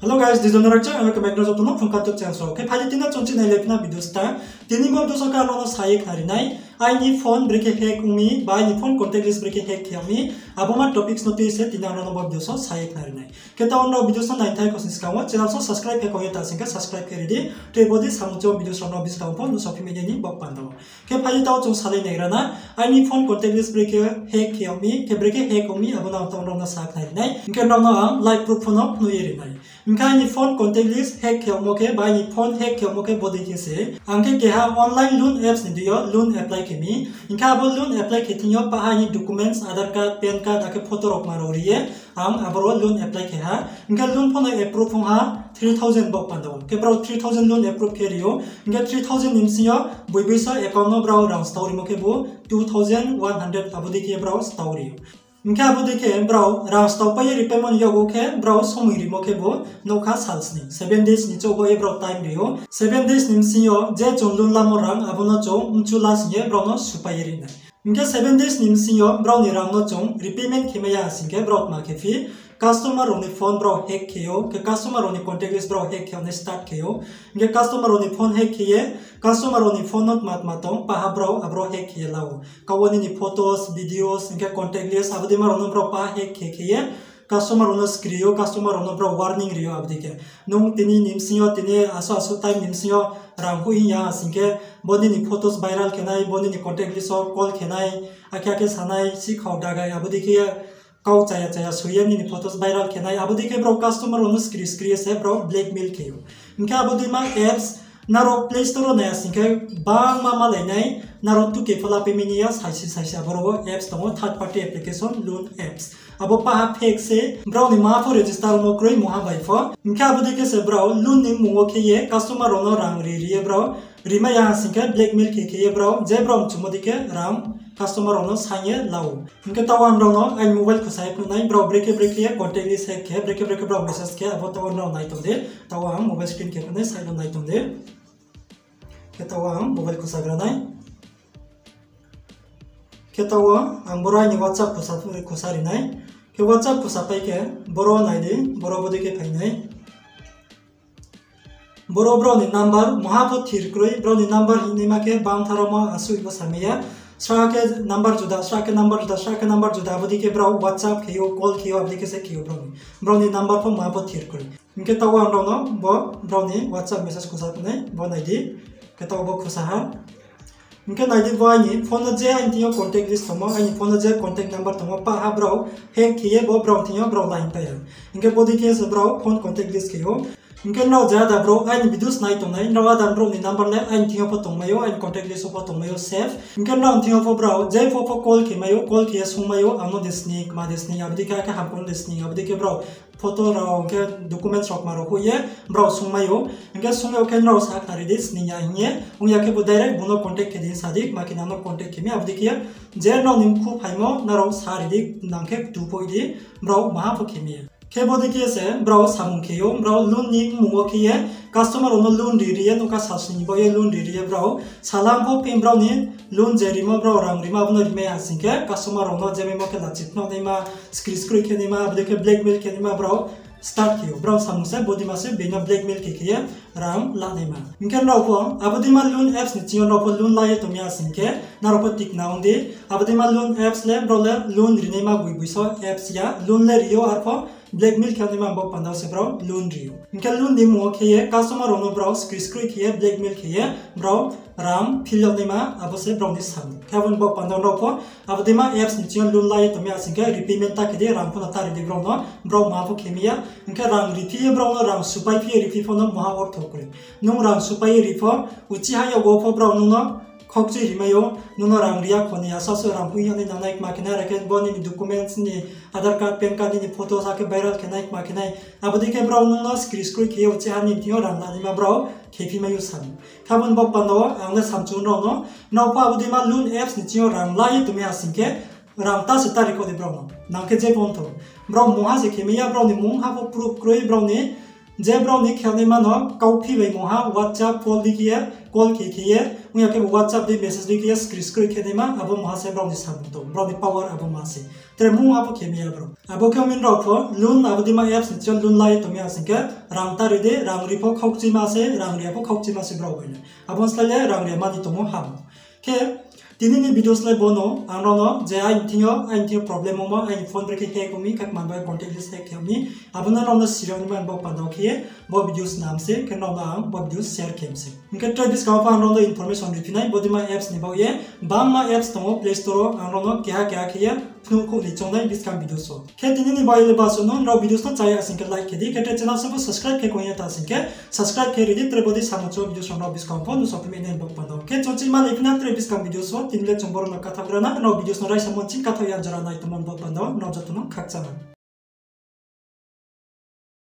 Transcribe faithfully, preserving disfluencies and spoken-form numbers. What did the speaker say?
Hello guys, this is Anurag Chang, ang khe mekno joto no phungka tuk channel so. Khe phai di tini chung chini lepna video sta. Tini bo video so khe ang no sa ye khnari nai. Aini phone brekhe hack ong mi, ba aini phone contact list brekhe hack khe ong mi. Abo ma topics no tui se tini ang no bo video so sa ye khnari nai. Khe taoh ang no video so nai thai khosni skang wo channel so subscribe khe kong ye ta sing khe subscribe khe ri di. Tei bo di samung chong video so no buskang pho nusa phi mi ni bo panda wo. Khe phai di taoh chung salai nai rana, aini phone contact list brekhe hack khe ong mi, khe brekhe hack ong mi, abo no ang taoh rao no sa khnari nai. Hing khe rao no ang live proof pho no phnuh ye ri nai. Hing khe aini phone contact list hack khe ongmo khe, ba aini phone hack khe ongmo khe bodei khe se. Ang khe keha online loan apps ni deing yo loan apply khe mi. Hing khe abo loan apply khe thing yo pa aini documents, Aadhaar card, PAN card, akhe photo rao ma rao ri ye ang abo ro loan apply khe ha. Hing khe loan pho no approve ong ha three thousand bo panda wo. Khe brao three thousand loan approve khe ri ou. Hing khe three thousand ni bsing yo boi boi sa account no brao rang stao rimo khe bo two thousand one hundred abo dei khe brao stao ri ou. Hing khe abo dei khe brao rang stao pai ye ripaimo ni yakgu khe brao somoi rimo khe bo nouhkha sal sning, seven days ni chouh bo ye brao time ri ou. Seven days ni bsing yo je chung loan lamo rang abo no chung mchu la sing ye brao no supai ye ri nai. Hing khe seven days ni bsing yo brao ni rang no chung repayment khe mai ya sing khe brao tma khe phi, customer rao ni phone brao hack khe ou, khe customer rao ni contact list brao hack khe nai start khe ou. Hing khe customer rao ni phone hack khe ye, customer rao ni phone no tma tma tong paha brao abro hack khe ye la ou. Kau wo nini photos, videos, hing khe contact list abo dei ma rao no brao paha hack khe khe ye customer rao no skri ou, customer rao no brao warning ri ou abo dei khe. Nung tini ni bsing yo, tini aso aso time ni bsing yo rang hoih hing ya sing khe, bo nini photos viral khe nai, bo nini contact list wo call khe nai, akhe akhe sa nai, sikhao dagai abo dei khe ye kau chaya chaya soi ye nini photos viral khe nai, abo dei khe brao customer rao no skri skri ye se brao blackmail khe ou. Hing khe abo dei ma apps nrao Play Store wo nai ya sing khe bangma malai nai, nrao tuke pho la pai mi ni ya, saisi saisi abo ro wo apps tong ou, third party application loan apps. Abo paha fake se, brao ni maha pho register ongmo kroi mungha bai pho. Hing khe abo dei khe se brao loan ni mmung wo khe ye customer rao no rang ri ri ye brao rimai ya ha sing khe blackmail khe khe ye brao je brao mchumo dei khe rang customer rao no saing ye la ou. Hing khe taoh ang nrao no aini mobile khusa ye phnuh nai, brao brekhe brekhe ye contact list hack khe, brekhe brekhe brao message khe, abo taoh ang nrao nai tong di. Taoh ang mobile screen khe phnuh nai, side wo nai tong di. Khe taoh ang mobile khusa gra nai. Khe taoh ang boro aini WhatsApp khusa, khusa ri nai. Khe WhatsApp khusa pai khe boro nai di, boro bodei khe phai nai. Boro brao ni number mungha pho thir kroi, brao ni number hingnaima khe bangtharamo asuh bo samai ya. Sra khe number juda, sra khe number juda, sra khe number juda, abo dei khe brao WhatsApp khe ou, call khe ou, abo dei khe se khe ou brao ni. Brao ni number pho mungha pho thir kroi. Hing khe taoh ang nrao no bo brao ni WhatsApp message khusa phnuh nai, bo nai di. Khe taoh bo khusa ha. Hing khe nai di, bo aini phone no je aini thing yo contact list tongmo, aini phone no je contact number tongmo, paha brao hack khe ye bo brao thing yo brao la hing pai ya. Hing khe bodei khe se brao phone contact list khe ou. Hing khe nrao je ada brao aini videos nai tongnai, nrao ada brao ni number le aini thing yo pho tongmai ou, aini contact list wo pho tongmai ou save. Hing khe nrao thing yo pho brao je pho pho call khe mai ou, call khe ye sungmai ou, ang no de sning, kma de sning, abo dei khe akhe hamkon de sning, abo dei khe brao photo rao, hing khe documents rao kma rao hoih ye brao sungmai ou. Hing khe sung yag khe nrao sa khnari di sning ya hing ye, ong ya khe bo direct bung no contact khe di sa di, kma khe nang no contact khe mi, abo dei khe je nrao ni mkhu phaimo nrao sa ri di, nang khe ktu poi di, brao maha pho khe mi ya. Khe bodei khe se brao samung khe ou, brao loan ni mmung wo khe ye customer rao no loan ri ri ye, nouhkha sal sning ni baoh ye loan ri ri ye brao salam pho phi brao ni loan je rimo, brao rang rimo abo no rimai ya sing khe customer rao no je maimo khe lachi phnuh naima, skri skroi khe naima, abo dei khe blackmail khe naima brao start khe ou. Brao samung se bodei ma se being no blackmail khe khe ye rang la naima. Hing khe nrao pho abo dei ma loan apps ni thing yo nrao pho loan la ye tong mi ya sing khe, nrao pho tikna ong di. Abo dei ma loan apps le brao le loan ri naima boi boi so apps ya, loan le ri ou, arpho blackmail khe naima bo panda wo se brao loan ri ou. Hing khe loan ni mmung wo khe ye customer rao no brao skri skroi khe ye blackmail khe ye brao rang phil yag naima, abo se brao ni samung. Khe abo ni bo panda wo nrao pho abo dei ma apps ni thing yo loan la ye tong mi ya sing khe repayment ta khe di, rang pho no ta ri di brao no, brao maha pho khe mi ya. Hing khe rang riphi ye brao no, rang supai phi ye riphi pho no maha ortho kroi. Nung rang supai ye ri pho, uchi ha yakgu wo pho brao nung no khokchui rimai ou, nung no rang ri ya kho ni, asuh asuh rang hoih ya nai, nangnai kma khe nai, are khe bo nini documents, nini Aadhaar card, PAN card, nini photos akhe viral khe nai, kma khe nai. Abo dei khe brao nung no skri skroi khe ye uchi ha nini thing yo rang la naima brao khe phi mai ou samung. Khe abo ni bo panda wo ang le samchu nrao no, nrao pho abo dei ma loan apps ni thing yo rang la ye tong mi ya sing khe, rang ta se ta ri kho di brao no, nang khe je pho ong tho. Brao mungha se khe mi ya, brao ni mungha pho proof kroi, brao ni Je brao ni khe naima no kauphi bai mungha WhatsApp call di khe ye, call khe khe ye, ong ya khe bo WhatsApp di message di khe ye, screen screen khe naima, abo mungha se brao ni samung tong, brao ni power abo ma se. Tre mungha pho khe mai ya brao. Abo khe ong mi nrao pho, loan abo dima apps ni chini loan lai tong mi asing khe, rang ta ri di, rang ri pho khaukchima se, rang ri ya pho khaukchima se brao bai le. Abo slái le rang ri ya mani tongmo ham. Khe, tini ni video slái bo no, ang nrao no, je aini thing yo, aini thing yo problem ongmo, aini phone brekhe hack ong mi, khe kman bai contact list hack khe ong mi, abo no nrao no siri naima ni bo panda wo khe ye, bo video snam se, khe nrao no ang bo video share khe mi se. Hing khe tre buskang wo pho ang nrao no information ri phi nai, bo dima apps ni baoh ye, bangma apps tong ou Play Store wo, ang nrao no keha keha khe ye, phnuh khouh ni choung nai buskang video wo. Khe tini ni baoh ye le bas no, nrao video no chá ya asing khe like khe di, khe tre channel sabo subscribe khe kong ya ta asing khe, subscribe khe ri di, tre bo dei samung chá video no nrao buskang pho nuhsao phi mai nai bo panda wo. Khe chung chini ma lai phi na tre buskang video wo, tini le chung boro no kathaoh gra na, nrao video no raisa mo chini kathaoh ya jora nai tongmo bo panda wo, nrao joto no khakchang ha.